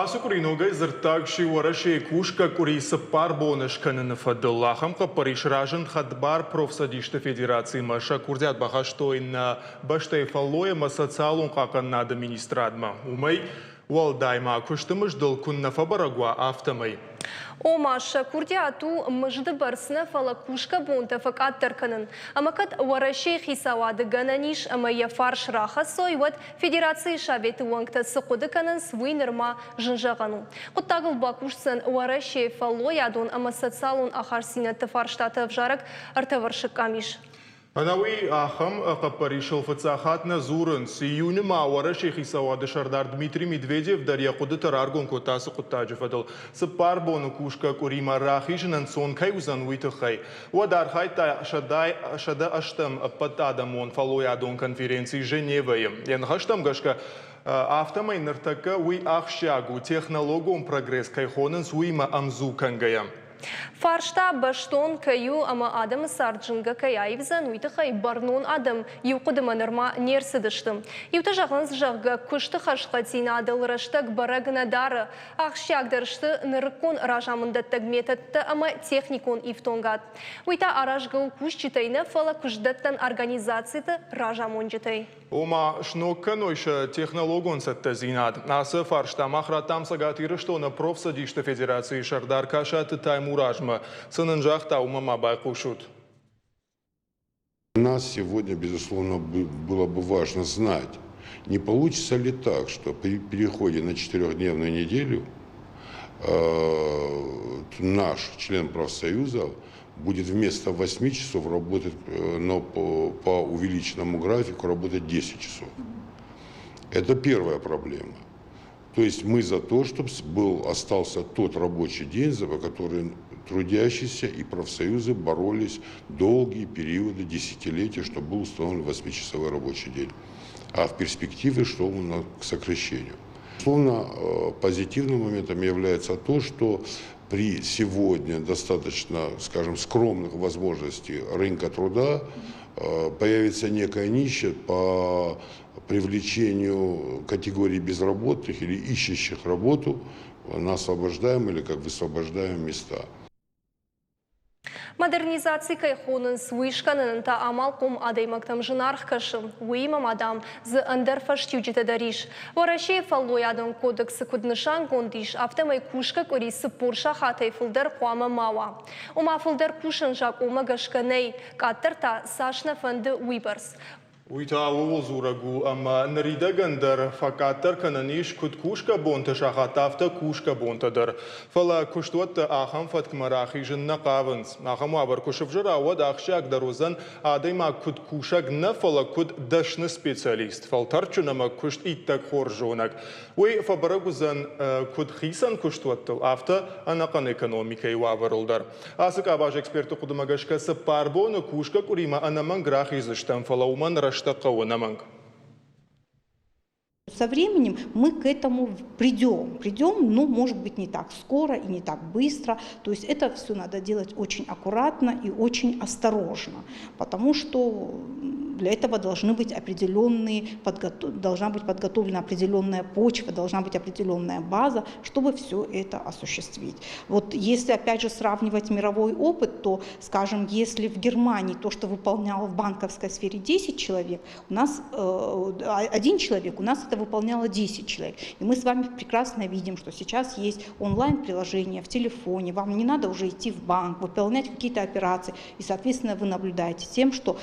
Ацы къуыри ногӕй дзырддаг сси Уӕрӕсейы кусгӕ къуыри цыппар боны скӕныны фӕдыл. Ахӕм хъӕппӕрис разынд Хӕдбар профцӕдисты федерацимӕ. Сӕ курдиат бахастой нӕ бӕстӕйы фӕллой ӕмӕ социалон хъахъхъӕнынады министрадмӕ. Уымӕй уӕлдай ма куысты мыздыл куыннӕ фӕбӕрӕг уа, афтӕмӕй. Ома, сӕ курдиат у мызды бӕрц нӕ, фӕлӕ кусгӕ бонтӕ фӕкъаддӕр кӕнын. Ӕмӕ кӕд Уӕрӕсейы хицауады гӕнӕн ис ӕмӕ йӕ фарс рахӕцой, уӕд Федерацийы Советы уӕнгтӕ цы хъуыды кӕнынц, уый нырма зын зӕгъӕн у. Хъуыддагыл бакусдзӕн Уӕрӕсейы фӕллойадон ӕмӕ социалон ахастдзинӕдты фарстаты ӕвзарӕг ӕртӕвӕрсыг къамис. Ӕнӕуи ахӕм хъӕппӕрисыл фыццаг хатт нӕ дзурынц. Июны ма Уӕрӕсейы хицауады сӕрдар Дмитрий Медведев дӕр йӕ хъуыдытӕ раргом кодта ацы хъуыддаджы фӕдыл. Цыппар боны кусгӕ къуыримӕ рахизын ӕнцон кӕй уыдзӕн, уый тыххӕй. Уӕд архайдта 180 ӕппӕтадӕмон фӕллойадон конференци Женевӕйы. Йӕ ныхӕстӕм гӕсгӕ, афтӕмӕй ныртӕккӕ уый ахсджиаг у, технологон прогресс кӕй хонынц, уыимӕ ӕмдзу кӕнгӕйӕ. Фарста бӕстон кӕй у ӕмӕ адӕмы цард зынгӕ кӕй аивдзӕн, уый тыххӕй бӕрнон адӕм иу хъуыдымӕ нырма не рцыдысты. Иутӕ зӕгъынц, зӕгъгӕ, куысты хӕрзхъӕддзинадыл рӕстӕг бӕрӕг нӕ дары. Ахсджиагдӕр сты нырыккон разамынддӕттӕг методтӕ ӕмӕ техникон ифтонгад. Уый та аразгӕ у кусджытӕй нӕ, фӕлӕ куыстдӕттӕн организациты разамонджытӕй. Ома, сног кӕной сӕ технологон цӕттӕдзинад. Ацы фарста мах радтам Цӕгат Ирыстоны профцӕдисты федерацийы сӕрдар Касаты Таймуразмӕ. Цы нын загъта, уымӕ ма байхъусут. Нас сегодня, безусловно, было бы важно знать, не получится ли так, что при переходе на четырехдневную неделю наш член профсоюза будет вместо 8 часов работать, но по увеличенному графику работать 10 часов. Это первая проблема. То есть мы за то, чтобы был, остался тот рабочий день, за который трудящиеся и профсоюзы боролись долгие периоды, десятилетия, чтобы был установлен 8-часовой рабочий день. А в перспективе шел он к сокращению. Безусловно, позитивным моментом является то, что при сегодня достаточно, скажем, скромных возможностей рынка труда появится некая ниша по привлечению категории безработных или ищущих работу на освобождаемые или как высвобождаемые места. Модернизаци кӕй хонынц, уый скӕнынӕн та амалхъом адӕймӕгтӕм зынаргъ кӕсы. Уыимӕ ма, дам, дзы ӕндӕр фӕстиуджытӕ дӕр ис. Уӕрӕсейы фӕллойадон кодексы куыд нысангонд ис, афтӕмӕй кусгӕ къуыри 40 сахатӕй фылдӕр хъуамӕ ма уа. Ома фылдӕр кусын закъонмӕ гӕсгӕ нӕй, къаддӕр та цас нӕ фӕнды, уыйбӕрц. Уый та ууыл дзурӕг у, ӕмӕ ныридӕгӕн дӕр фӕкъаддӕр кӕнӕн ис куыд кусгӕ бонты сахаттӕ, афтӕ кусгӕ бонтӕ дӕр. Фӕлӕ куыстуӕттӕ ахӕм фӕткмӕ рахизын нӕ хъавынц. Ахӕм уавӕр куы сывзӕра, уӕд ахсджиагдӕр уыдзӕн адӕймаг куыд кусӕг нӕ, фӕлӕ куыд дӕсны специалист, фӕлтӕрдджын ӕмӕ куыст иттӕг хорз зонӕг. Уый фӕбӕрӕг уыдзӕн куыд хицӕн куыстуӕттыл, афтӕ ӕнӕхъӕн экономикӕйы уавӕрыл дӕр. Ацы къабазы экспертты хъуыдымӕ гӕсгӕ цыппар боны кусгӕ къуыримӕ ӕнӕмӕнг рахиздзыстӕм, фӕлӕ уымӕн рӕстӕг хъӕуы ӕнӕмӕнг. Со временем мы к этому придем. Придем, но, может быть, не так скоро и не так быстро. То есть это все надо делать очень аккуратно и очень осторожно, потому что для этого должны быть определенные, должна быть подготовлена определенная почва, должна быть определенная база, чтобы все это осуществить. Вот если опять же сравнивать мировой опыт, то, скажем, если в Германии то, что выполняло в банковской сфере 10 человек, у нас один человек, у нас это выполняло 10 человек. И мы с вами прекрасно видим, что сейчас есть онлайн-приложение в телефоне, вам не надо уже идти в банк, выполнять какие-то операции. И, соответственно, вы наблюдаете тем, что,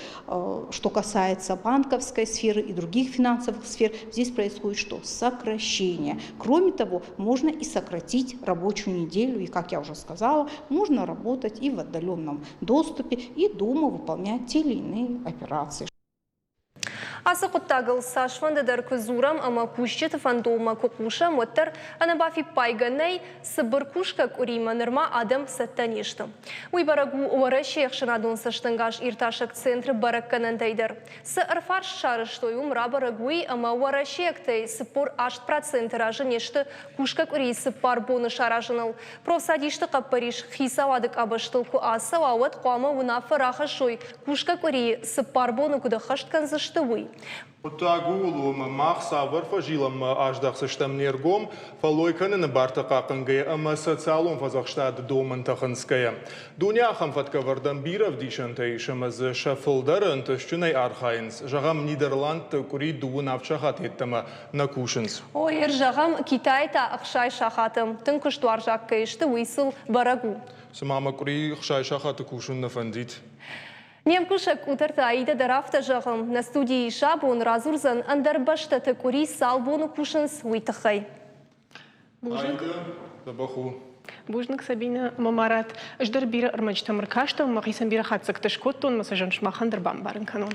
что касается банковской сферы и других финансовых сфер, здесь происходит что? Сокращение. Кроме того, можно и сократить рабочую неделю, и, как я уже сказала, можно работать и в отдаленном доступе, и дома выполнять те или иные операции. Ацы хъуыддагыл цасфӕнды дӕр куы дзурӕм ӕмӕ кусджыты фӕндонмӕ куы хъусӕм, уӕддӕр ӕнӕбафиппайгӕ нӕй, цыбыр кусгӕ къуыримӕ нырма адӕм цӕттӕ не сты. Уый бӕрӕг у Уӕрӕсейы ӕхсӕнадон цӕстӕнгас иртасӕг центры бӕрӕггӕнӕнтӕй дӕр. Цы ӕрфарст сарӕзтой, уым рабӕрӕг уый, ӕмӕ уӕрӕсейӕгтӕй 48% разы не сты кусгӕ къуырийы цыппар боны саразыныл. Профцӕдисты хъӕппӕрис хицауады къабӕзтыл куы ацӕуа, уӕд хъуамӕ уынаффӕ рахӕссой, кусгӕ къуырийы цыппар боны куыд ӕххӕст кӕндзысты, уый. Хъуыддаг ууыл у, ӕмӕ мах цавӕр фӕзилӕнмӕ аздахдзыстӕм не ргом, фӕллой кӕныны бартӕ хъахъхъӕнгӕйӕ ӕмӕ социалон фӕдзӕхстады домӕнтӕ хынцгӕйӕ. Дуне ахӕм фӕткӕвӕрдӕн бирӕ ӕвдисӕнтӕ ис ӕмӕ дзы сӕ фылдӕр ӕнтыстджынӕй архайынц. Зӕгъӕм, Нидерландты къуыри дыууын авд сахат йеддӕмӕ нӕ кусынц. Ой, зӕгъӕм, Китайы та 60 сахаты. Тынг куыстуарзаг кӕй сты, уый сыл бӕрӕг у. Цыма мӕ къуыри 60 сахаты кусын нӕ фӕндид. Не мкусӕг Къутӕрты Аидӕ дӕр афтӕ зӕгъы. Нӕ студийы ис абон, радзурдзӕн, ӕндӕр бӕстӕты къуыри цал боны кусынц, уый тыххӕй. Бузныг. Дзӕбӕх у. Бузныг, Сабинӕ ӕмӕ Марат. Ӕз дӕр бирӕ ӕрмӕджытӕм ӕркастӕн, мӕхицӕн бирӕ хатдзӕгтӕ скодтон, мӕ сӕ зӕн сымахӕн дӕр бамбарын кӕнон.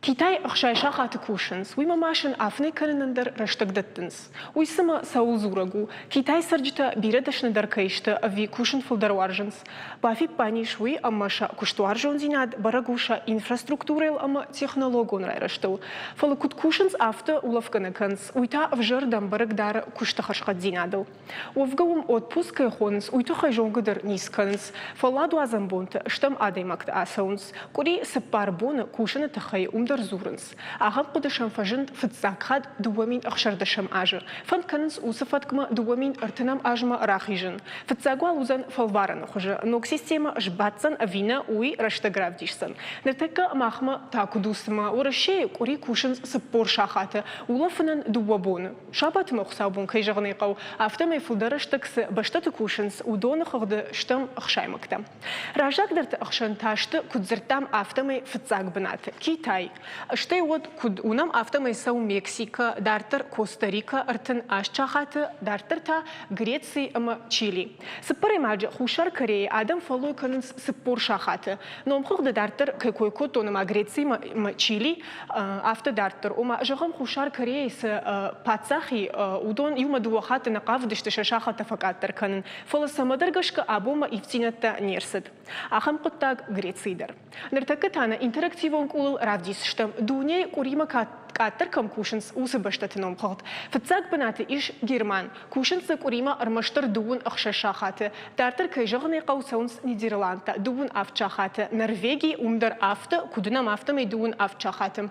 Китай 60 сахаты кусынц, уый ма сын афынӕй кӕнынӕн дӕр рӕстӕг дӕттынц. Уый цымӕ цӕуыл дзурӕг у? Китайы цӕрджытӕ бирӕ дӕсныдӕр кӕй сты ӕви кусын фылдӕр уарзынц? Бафиппайӕн ис уый, ӕмӕ сӕ куыстуарзондзинад бӕрӕг у сӕ инфраструктурӕйыл ӕмӕ технологон райрӕзтыл. Фӕлӕ куыд кусынц, афтӕ улӕфгӕ нӕ кӕнынц, уый та ӕвзӕрдӕм бӕрӕг дары куысты хӕрзхъӕддзинадыл. Уӕвгӕ уым отпуск кӕй хонынц, уый тыххӕй зонгӕ дӕр ницы кӕнынц. Фӕлладуадзӕн бонты стӕм адӕймӕгтӕ ацӕуынц. Къуыри цыппар боны кусыны тыххӕй уым дӕр дзурынц. Ахӕм хъуыды сӕм фӕзынд фыццаг хатт 2016 азы. Фӕнд кӕнынц уыцы фӕткмӕ 2030 азмӕ рахизын. Фыццаг уал уыдзӕн фӕлварӕны хуызы. Ног системӕ сбаддзӕн ӕви нӕ, уый рӕстӕг равдисдзӕн. Ныртӕккӕ махмӕ та куыд у цымӕ? Уӕрӕсейы къуыри кусынц 40 сахаты, улӕфынӕн дыууӕ боны. Сабатмӕ хуыцаубон кӕй зӕгъын ӕй хъӕуы, афтӕмӕй фылдӕр рӕстӕг цы бӕстӕты кусынц, уыдоны хыгъды стӕм ӕхсаймӕгтӕ. Раззагдӕрты ӕхсӕн та сты, куыд дзырдтам, афтӕмӕй фыццаг бынаты Китай. Стӕй уӕд, куыд уынӕм, афтӕмӕй цӕуы Мексикӕ, дарддӕр Коста-Рика 38 сахаты, дарддӕр та Греци ӕмӕ Чили. Цыппӕрӕймаджы Хуссар Корейы адӕм фӕллой кӕнынц 40 сахаты. Номхыгъды дарддӕр кӕй кой кодтон ӕмӕ Греци ӕмӕ Чили, афтӕ дарддӕр. Ома, зӕгъӕм, Хуссар Корейы цы паддзах и, уыдон иумӕ дыууӕ хатты нӕ хъавыдысты сӕ сахаттӕ фӕкъаддӕр кӕнын, фӕлӕ цӕмӕдӕр гӕсгӕ абонмӕ ивддзинӕдтӕ не рцыд. Ахӕм хъуыддаг Грецийы дӕр. Ныртӕккӕ та нӕ интерактивон къулыл равдисдзыстӕм, дунейы къуыримӕ къаддӕр кӕм кусынц, уыцы бӕстӕты номхыгъд. Фыццаг бынаты ис Герман. Кусынц дзы къуыримӕ ӕрмӕстдӕр 16 сахаты. Дарддӕр, кӕй зӕгъын ӕй хъӕуы, цӕуынц Нидерландтӕ 17 сахаты, Норвеги уым дӕр афтӕ, куыд нӕм, афтӕмӕй 17 сахаты.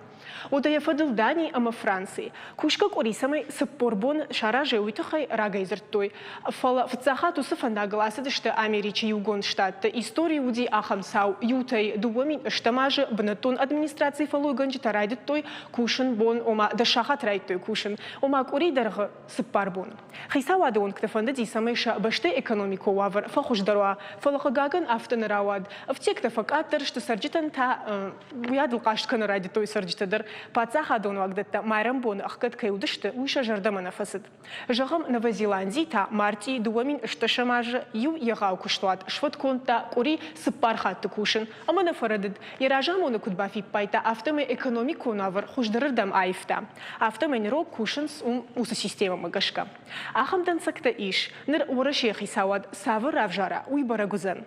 Уӕдӕ йӕ фӕдыл Дани ӕмӕ Франци. Кусгӕ къуыри цӕмӕй 40 боны саразой, уый тыххӕй рагӕй дзырдтой. Фӕлӕ фыццаг хатт уыцы фӕндагыл ацыдысты Америчы Иугонд Штатты. Историйы уыди ахӕм цау: иутӕй 2000 азы бынӕттон администрацийы фӕллойгӕнджытӕ райдыдтой кусын бон, ома дӕс сахат райдыдтой кусын, ома къуыри дӕргъы цыппар боны. Хицауады уӕнгты фӕндыди, цӕмӕй сӕ бӕстӕйы экономикон уавӕр фӕхуыздӕр уа, фӕлӕ хъыгагӕн афтӕ нӕ рауад. Ӕфтиӕгтӕ фӕкъаддӕр сты, цӕрджытӕн та уыйадыл хъаст кӕнын райдыдтой цӕрджытӕ дӕр. Паддзахадон уагдӕттӕ майрӕмбоны ӕхгӕд кӕй уыдысты, уый сӕ зӕрдӕмӕ нӕ фӕцыд. Зӕгъӕм, Новозеландийы та мартъи 2010 азы иу егъау куыстуат сфӕнд кодта къуыри цыппар хатты кусын ӕмӕ нӕ фӕрӕдыд. Йӕ разамоны куыд бафиппайдта, афтӕмӕй экономикон уавӕр хуыздӕрырдӕм аивта. Афтӕмӕй нырог кусынц уым уыцы системӕмӕ гӕсгӕ. Ахӕм дӕнцӕгтӕ ис. Ныр Уӕрӕсейы хицауад цавӕр равзара, уый бӕрӕг уыдзӕн.